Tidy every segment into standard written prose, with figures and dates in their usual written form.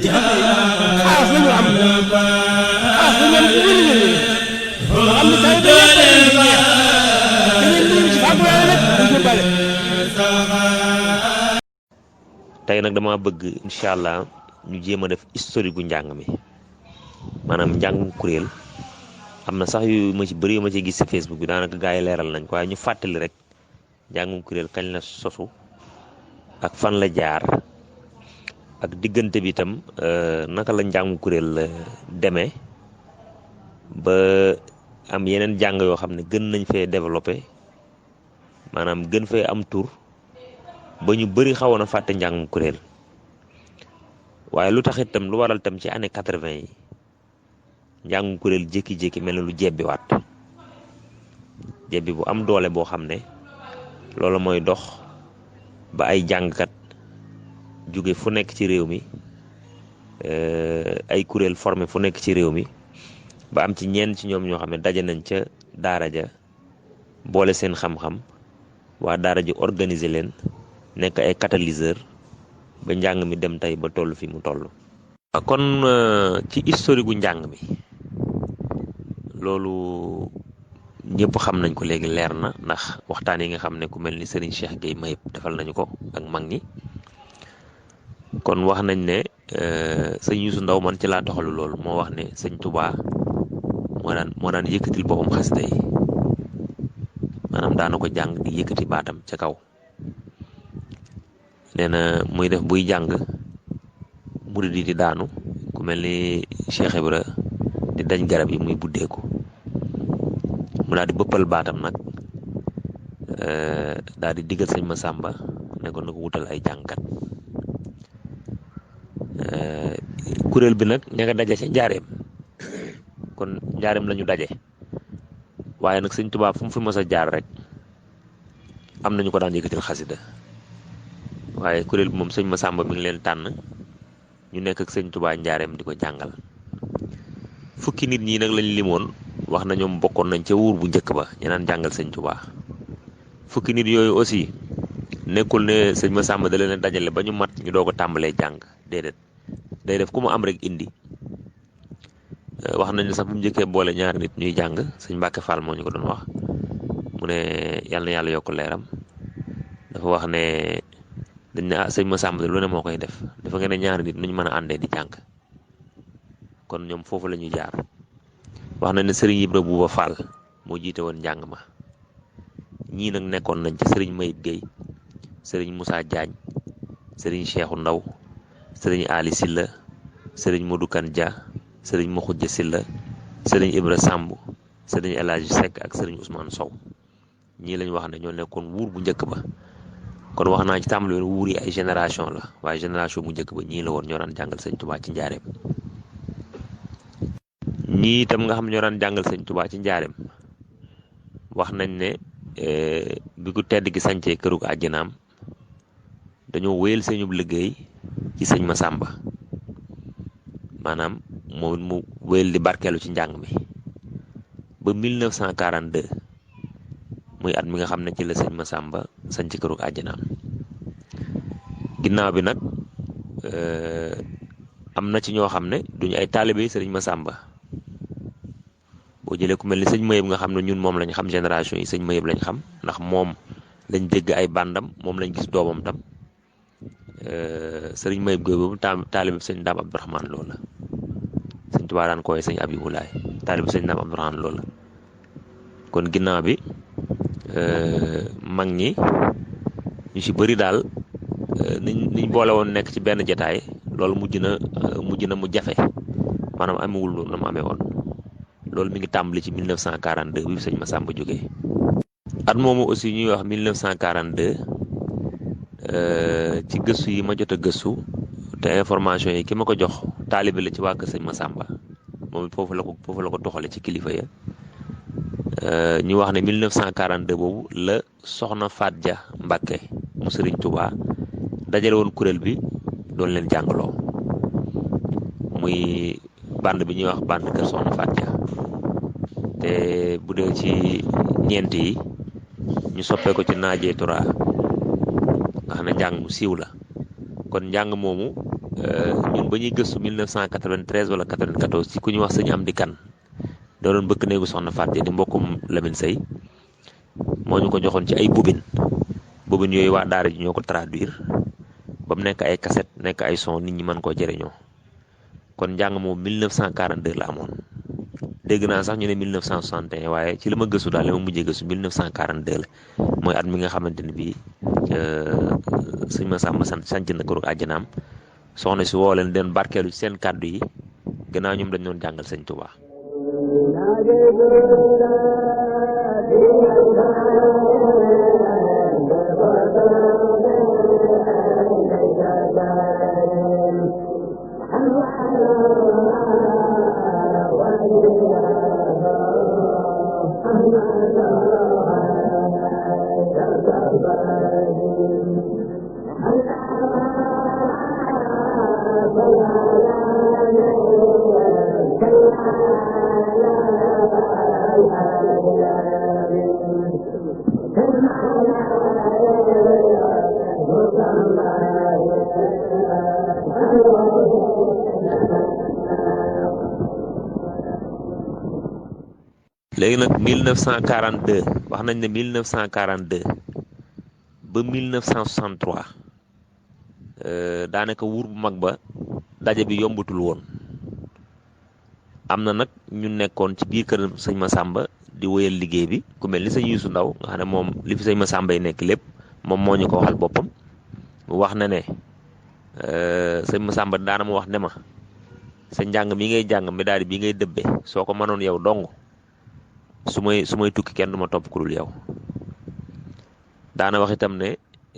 ci xasida yi xaas la ñu am xaas la ñu am bu wér nga xam ne tey ba yëpp dañuy nuyu ci fàggu yàlla nag duñ ko bale. tey nag dama bëgg incha allah ñu jéem a def historique gu njàng mi maanaam njàngum kuréel am na sax yu ma ci bëri yu ma ci gis ci Facebook bi daanaka gaa yi leeral nañ ko waaye ñu fàttali rek njàngum kuréel kañ la sosu ak fan la jaar ak diggante bi itam naka la njàngum kuréel demee ba am yeneen jàng yoo xam ne gën nañ fee développé maanaam gën fee am tur ba ñu bëri xawoon a fàtte njàngum kuréel waaye lu tax itam lu waral itam ci année 80 yi njàngum kuréel jékki-jékki mel na lu jebbiwaat jebbi bu am doole boo xam ne loolu mooy dox ba ay jàngkat jóge fu nekk ci réew mi ay kuréel formé fu nekk ci réew mi ba am ci ñenn ci ñoom ñoo xam ne daje nañ ca daara ja boole seen xam-xam waa daara ji organiser leen nekk ay catalyseur ba njàng mi dem tey ba toll fi mu toll. kon ci historique gu njàng mi loolu ñëpp xam nañ ko léegi leer na ndax waxtaan yi nga xam ne ku mel ni Serigne Cheikh Gueye Mayib defal nañu ko ak mag ñi kon wax nañ ne sëñ Youssou Ndaw man ci laa doxalu loolu moo wax ne sëñ Touba moo daan yëkkatil boppam xasida yi maanaam daana ko jàng di yëkkati baatam ca kaw nee na muy def buy jàng murid yi di daanu ku mel ni Cheikh Ibra di dañ garab yi muy buddeeku mu daal di bëppal baatam nag daal di diggal sëñ Massamba ne ko na ko wutal ay jàngkat kuréel bi nag ña nga daje ca njaareem kon njaareem la ñu daje waaye nag sëñ Tuubaa fu mu fi mës a jaar rek am nañu ko daan yëkkatil xasida waaye kuréel bi moom sëñ Massamba mi ngi leen tànn ñu nekk ak sëñ Tuubaa njaareem di ko jàngal fukki nit ñi nag lañ limoon wax na ñoom bokkoon nañ ca wuur bu njëkk ba ñu naan jàngal sëñ Tuubaa fukki nit yooyu aussi nekkul ne sëñ Massamba da leen a dajale ba ñu mat ñu doo ko tàmbalee jàng déedéet day def ku mu am rek indi wax nañ ne sax bu mu njëkkee boole ñaari nit ñuy jàng sëñ Mbàkke Fall moo ñu ko doon wax mu ne yàlla na yàlla yokk leeram dafa wax ne dañ ne sëñ Massamba de lu ne moo koy def dafa ngeen ne ñaari nit nuñ mën a àndee di jàng kon ñoom foofu la ñu jaar wax na ne sëriñ Ibra Buuba Fall moo jiite woon njàng ma ñii nag nekkoon nañ ci sëriñ Mayib Gueye sëriñ Moussa Diagne sëriñ Cheikhou Ndaw sëriñ Ali Silla sëriñ Modou Kan Dia sëriñ Mokhoudia Silla sëriñ Ibra Samb sëriñ El Hadji Seck ak sëriñ Ousmane Sow ñii lañ wax ne ñoo nekkoon wuur bu njëkk ba kon wax naa ci tàmbali woon wuur yi ay génération la waaye génération bu njëkk ba ñii la woon ñoo daan jàngal sëñ Touba ci njaareem ñii itam nga xam ñoo daan jàngal sëñ Touba ci njaareem wax nañ ne bi ku tedd gi sancee kërug àjjanaam dañoo wéyal sëñub liggéey ci sëñ Massamba maanaam moom mu wéyal di barkeelu ci njàng mi ba 1942 muy at mi nga xam ne ci la sëñ Massamba sanc kërug àjjanaam ginnaaw bi nag am na ci ñoo xam ne duñu ay taalibe yi sëñ Massamba boo jëlee ku mel ni sëñ Mayib nga xam ne ñun moom lañ xam génération yi sëñ Mayib lañ xam ndax moom lañ dégg ay bandam moom lañ gis doomam tam sëriñ Mayib Gueye boobu taalibe sëñ Daam Abdourahmane loolu la sëñ Tuubaa daan koy sëñ Abibulaay taalibe sëñ Daam Abdourahmane loolu la kon ginnaaw bi mag ñi ñu ci bëri daal niñ boole woon nekk ci benn jataay loolu mujj na mu jafe maanaam amewul loolu na mu amee woon loolu mi ngi tàmbali ci 1942 bi sëñ Massamba jógee at moomu aussi ñuy wax 1942 ci gëstu yi ma jot a gëstu te information yi ki ma ko jox taalibe la ci waa kër sëñ Massamba moom it foofu la ko toxale ci kilifa ya ñu wax ne 1942 boobu la soxna Faat Ja Mbàkke mu Sëriñ Tuubaa dajale woon kuréel bi doon leen jàngaloo muy band bi ñuy wax band kër soxna Faat Ja te bu dee ci ñeent yi ñu soppee ko ci naajee tura nga xam ne njàng mu siiw la kon njàng moomu ñun ba ñuy gëstu 1993 wala 94 ci ku ñuy wax sëñ Amdi Kan da doon bëkk néegu soxna Fatou di mbokkum Lamine Sey moo ñu ko joxoon ci ay bobine yooyu waa daara ji ñoo ko traduire ba mu nekk ay cassette nekk ay son nit ñi mën koo jëriñoo kon njàng moom 1942 la amoon dégg naa sax ñu ne 1961 waaye ci li ma gëstu daal li ma mujjee gëstu 1942 la mooy at mi nga xamante ni bii sëñ Massamba sanc na këru àjjanaam soxna si woo leen den barkeelu ci seen kàddu yi gannaaw ñoom dañ doon jàngal sëñ Tuubaa. léegi nag 1942 wax nañ ne 1942 ba 1963 daanaka wuur bu mag ba daje bi yombatul woon am na nag ñu nekkoon ci biir kër sëñ Massamba di wéyal liggéey bi ku mel ni sëñ Yuusu Ndaw nga xam ne moom li fi sëñ Massamba yi nekk lépp moom moo ñu ko waxal boppam mu wax na ne sëñ Massamba daana mu wax ne ma sa njàng mi ngay jàng mi daal bi ngay dëbbee soo ko mënoon yow dong su may tukki kenn du ma topp ku dul yow daana wax itam ne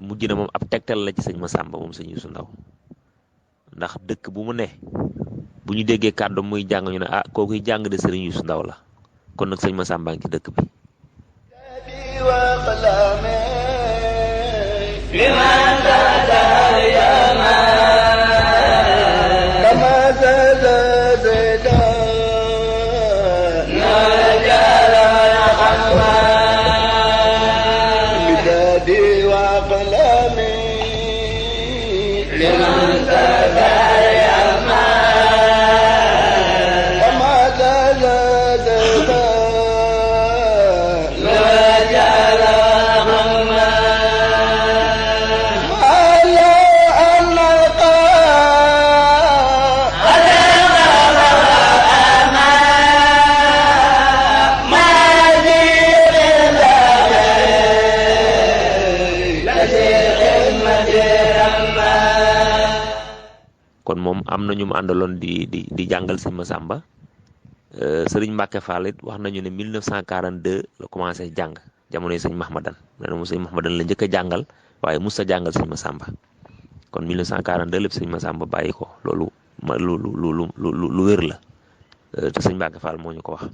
mujj na moom ab tegtal la ci sëñ Massamba moom sëñ Yuusu Ndaw ndax dëkk bu mu ne bu ñu déggee kàddu muy jàng ñu ne ah kookuy jàng de sëriñ Yuusu Ndaw la kon nag sëñ Massamba ngi ci dëkk bi kon moom am na ñu mu àndaloon di jàngal sëñ Massamba sëriñ Mbacke Fall it wax nañu ne 1942 la commencé jàng jamonoy sëñ Mahmadan nee na moom sëñ Mahmadan la njëkk a jàngal waaye mus a jàngal sëñ Massamba kon 1942 lépp sëñ Massamba bàyyi ko loolu lu wér la te sëñ Mbacke Fall moo ñu ko wax.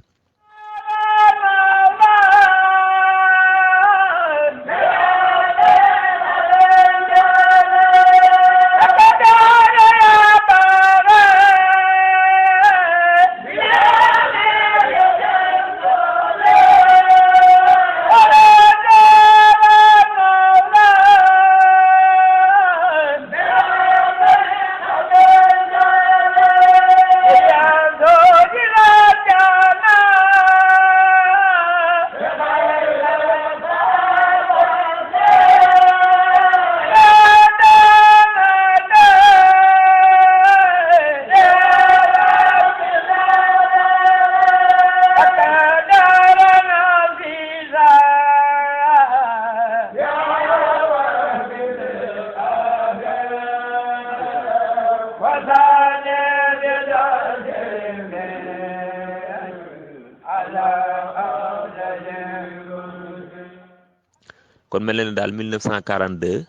kon mel na ne daal 1942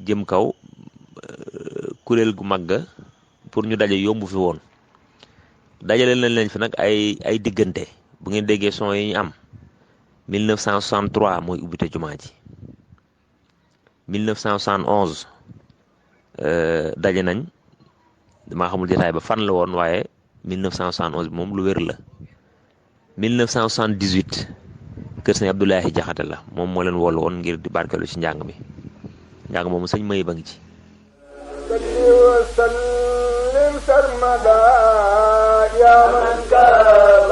jëm kaw kuréel gu mag ga pour ñu daje yombu fi woon dajale nañ leen fi nag ay diggante bu ngeen déggee son yi ñu am 1963 mooy ubbite jumaa ji 1971 daje nañ damaa xamul jotaay ba fan la woon waaye 1971 bi moom lu wér la 1978 kër sëñ Abdoulahi Jaxate la moom moo leen woolu woon ngir di barkeelu ci njàng mi njàng moomu sëñ May ba ngi ci وسلم سرمدا يا من كان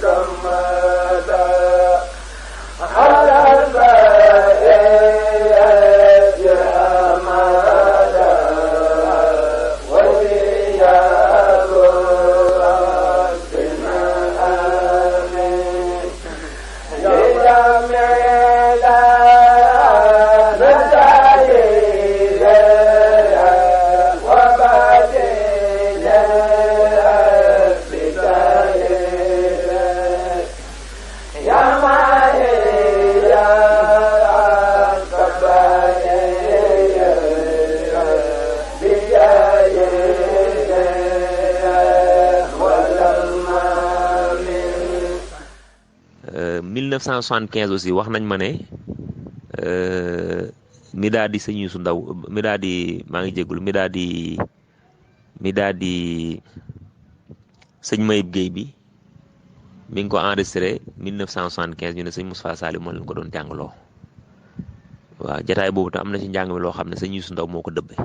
كمدا على البيت يا مالا ويا ربنا آمين يا جميلا mille 1975 aussi wax nañ ma ne mi daa di sëñ Youssou Ndaw mi daa di maa ngi jéggul mi daa di sëñ Mayib Guèye bi mi ngi ko enregistré 1975 ñu ne sëñ Moustapha Saliou moo leen ko doon jàngaloo waaw jataay boobu tam am na ci njàng mi loo xam ne sëñ Youssou Ndaw moo ko dëbbe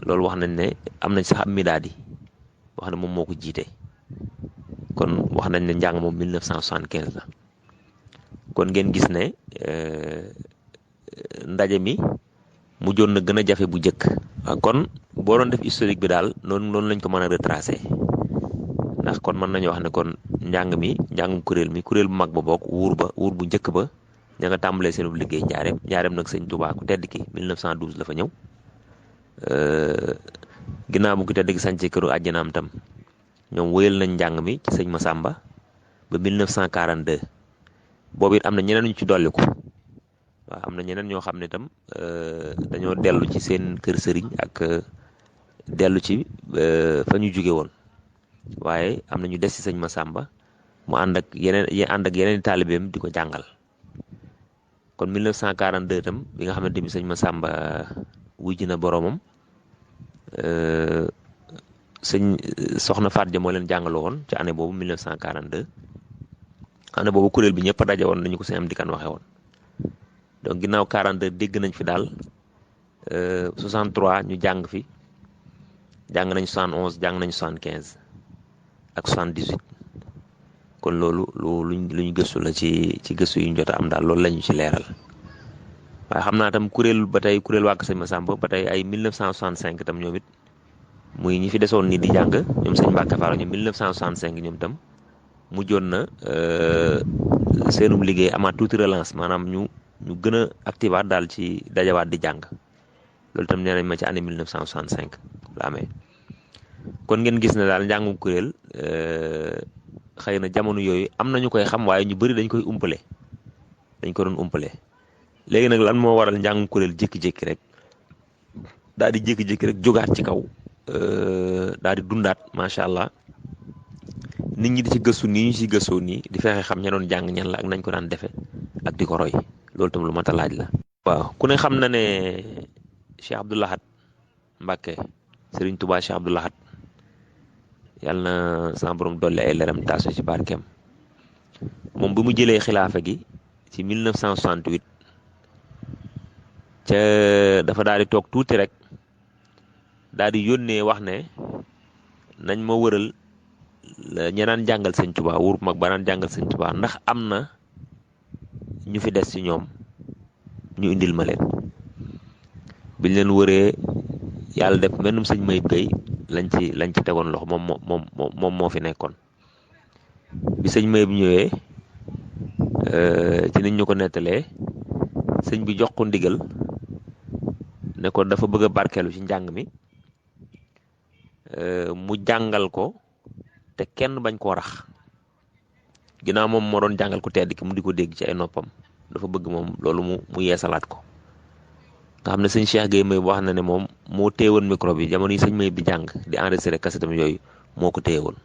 loolu wax nañ ne am nañ sax am mi daa di wax ne moom moo ko jiite kon wax nañ ne njàng moom 1975 la kon ngeen gis ne ndaje mi mujjoon na gën a jafe bu njëkk. waaw kon boo doon def historique bi daal noonu lañ ko mën a retracé ndax kon mën nañu wax ne kon njàng mi njàngum kuréel bu mag ba bokk wuur bu njëkk ba ña nga tàmbalee seen liggéey njaareem nag sëñ Touba ku tedd ki 1912 la fa ñëw ginnaaw bu ku tedd ki sañci këru àjjanaam tam ñoom wéyal nañ njàng mi ci sëñ Massamba ba 1942 boobu it am na ñeneen ñu ci dolliku waaw am na ñeneen ñoo xam ne itam dañoo dellu ci seen kër sëriñ ak dellu ci fa ñu jóge woon waaye am na ñu des ci sëñ Massamba mu ànd ak yeneen taalibeem di ko jàngal kon 1942 itam bi nga xamante ni sëñ Massamba wujj na boromam soxna Faat Ja moo leen jàngaloo woon ci année boobu 1942 année boobu kuréel bi ñëpp a daje woon nañu ko sëñ am di kan waxee woon donc ginnaaw 42 dégg nañ fi daal 63 ñu jàng fi jàng nañ 71 jàng nañ 75 ak 78 kon loolu lu ñu gëstu la ci gëstu yu ñu jot a am daal loolu la ñu ci leeral waaye xam naa tam kuréel waa Kër Sëñ Massamba ba tey ay 1965 tam ñoom it muy ñi fi desoon nii di jàng ñoom sëñ Mbacke Fall ñoom 1965 ñoom tam mujjoon na seenum liggéey amaat tuuti relance maanaam ñu gën a activaat daal ci dajawaat di jàng loolu tam nee nañ ma ci année 1965 la amee kon ngeen gis ne daal njàngum kuréel xëy na jamono yooyu am na ñu koy xam waaye ñu bëri dañ ko doon umpale léegi nag lan moo waral njàngum kuréel jékki-jékki rek daal di jékki-jékki rek jógaat ci kaw daal di dundaat macha allah nit ñi di ci gëstu nii ñu ci gëstoo nii di fexe xam ña doon jàng ñan la ak nañ ko daan defe ak di ko roy loolu tam lu mat a laaj la. waaw ku ne xam na ne Cheikh Abdou Lahad Mbacké Serigne Touba Cheikh Abdou Lahad yàlla na sama borom dolli ay leeram taasu ci barkeem moom bi mu jëlee xilaafa gi ci 1968 ca dafa daal di toog tuuti rek daal di yónnee wax ne nañ ma wëral ña daan jàngal sëñ Touba wur mag ba daan jàngal sëñ Touba ndax am na ñu fi des ci ñoom ñu indil ma leen biñ leen wëree yàlla def mennum sëñ Mayib Guèye lañ ci tegoon loxo moom moo fi nekkoon bi sëñ Mayib ñëwee ci niñ ñu ko nettalee sëñ bi jox ko ndigal ne ko dafa bëgg a barkeelu ci njàng mi mu jàngal ko te kenn bañ koo rax ginnaaw moom moo doon jàngal ku tedd ki mu di ko dégg ci ay noppam dafa bëgg moom loolu mu yeesalaat ko nga xam ne sëñ Cheikh Guèye Mayib wax na ne moom moo téewoon micro bi jamono yi sëñ Mayib di jàng di enregistré kasetam yooyu moo ko téewoon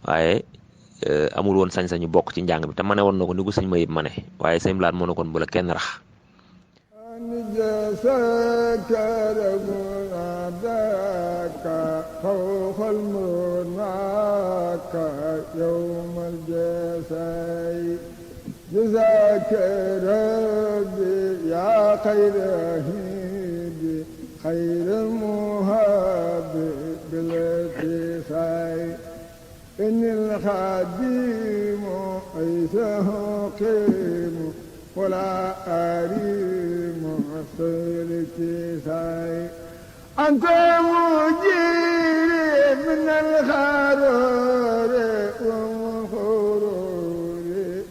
waaye amul woon sañ-sañu bokk ci njàng bi te mane woon na ko ni ko sëñ Mayib mane waaye sëñ Blaat moo ne kon bu la kenn rax جزاك ربي يا خير خير المهاب بالاتساع إن الخادم ليس قيم ولا أريم خير الاتساع أنت مجيري من الخرور ومخرور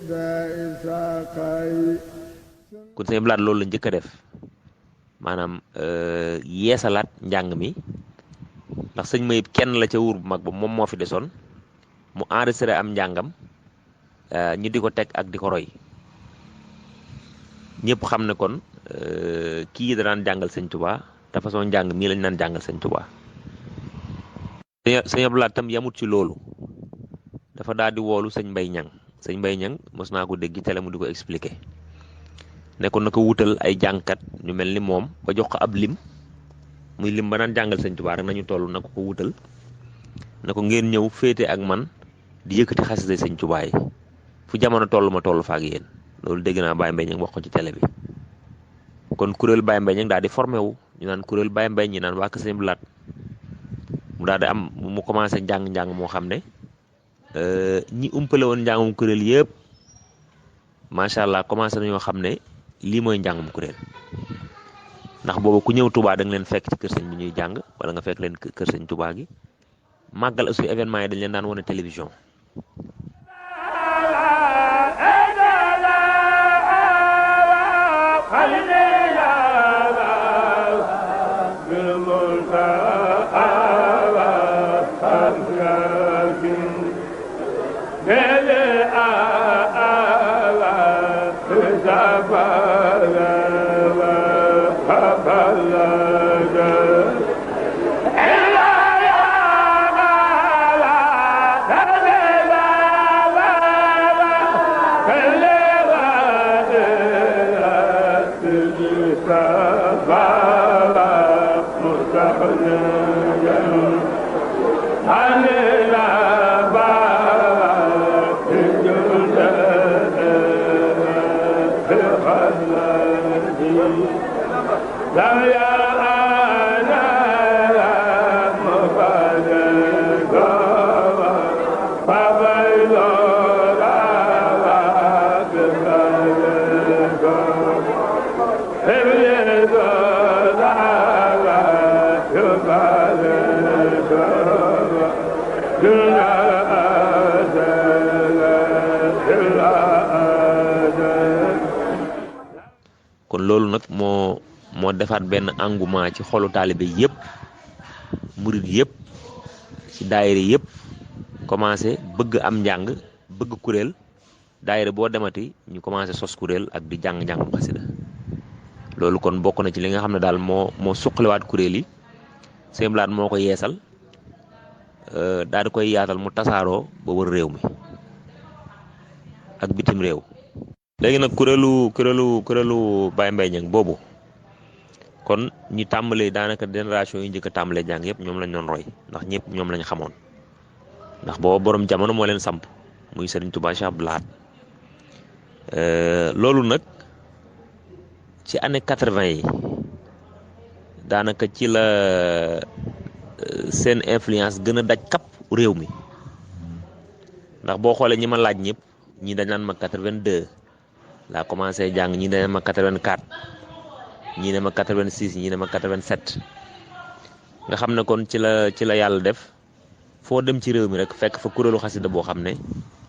داء ساقي. kon sëñ Blaat loolu la njëkk a def maanaam yeesalaat njàng mi ndax sëñ Mayib kenn la ca wuur bu mag ba moom moo fi desoon mu enregistré am njàngam ñu di ko teg ak di ko roy ñëpp xam ne kon kii da daan jàngal sëñ Tuubaa te façon njàng mii lañ naan jàngal sëñ Tuubaa. sëñ Blaat tam yamut ci loolu dafa daal di woolu sëñ Mbay Ñang sëñ Mbay Ñang mos naa ko dégg télé mu di ko expliqué ne ko na ko wutal ay jàngkat ñu mel ni moom ba jox ko ab lim muy lim ba naan jàngal sëñ Tuubaa rek nañu toll na ko ko wutal na ko ngeen ñëw féete ak man di yëkkati xasida sëñ Tuubaa yi fu jamono toll ma toll fa ak yéen loolu dégg naa Baye Mbaye Niang wax ko ci télé bi kon kuréel Baye Mbaye Niang daal di formé wu ñu naan kuréel Baye Mbaye ñi naan waa Kër Sëñ Blaat mu daal di am mu commencé njàng moo xam ne ñi umpale woon njàngum kuréel yëpp macha allah commencé nañoo xam ne lii mooy njàngum kuréel ndax boobu ku ñëw Touba da nga leen fekk ci kër sëñ bi ñuy jàng wala nga fekk leen kër sëñ Touba gi màggal aussi événement yi dañ leen daan wane télévision. kon loolu nag moo defaat benn engouement ci xolu taalibe yëpp murid yëpp ci daayira yëpp commencé bëgg am njàng bëgg kuréel daayira boo demati ñu commencé sos kuréel ak di jàng-njàngum xasida loolu kon bokk na ci li nga xam ne daal moo suqaliwaat kuréel yi Sëñ Blaat moo ko yeesal daal di koy yaatal mu tasaaroo ba wër réew mi ak bitim réew. léegi nag kuréelu Baye Mbaye Niang boobu kon ñi tàmbalee daanaka génération yi njëkk a tàmbalee jàng yëpp ñoom lañ doon roy ndax ñëpp ñoom lañ xamoon ndax booba borom jamono moo leen samp muy Serigne Touba Cheikh Abdou Lahad loolu nag ci année 80 yi daanaka ci la seen influence gën a daj kap réew mi ndax boo xoolee ñi ma laaj ñëpp ñii dañ naan ma 82 laa commencé jàng ñii dañ ma 84 ñii ne ma 86 ñii ne ma 87 nga xam ne kon ci la yàlla def foo dem ci réew mi rek fekk fa kuréelu xasida boo xam ne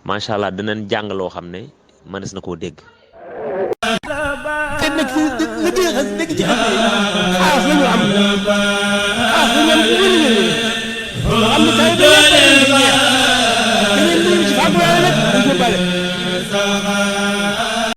macha allah dinañ jàng loo xam ne mënees na koo dégg. te nag li dégg ci xam ne xaas la ñu am xaas la ñu am loo xam ne tey da ngeen ci fàggu yàlla nag dañ ko bale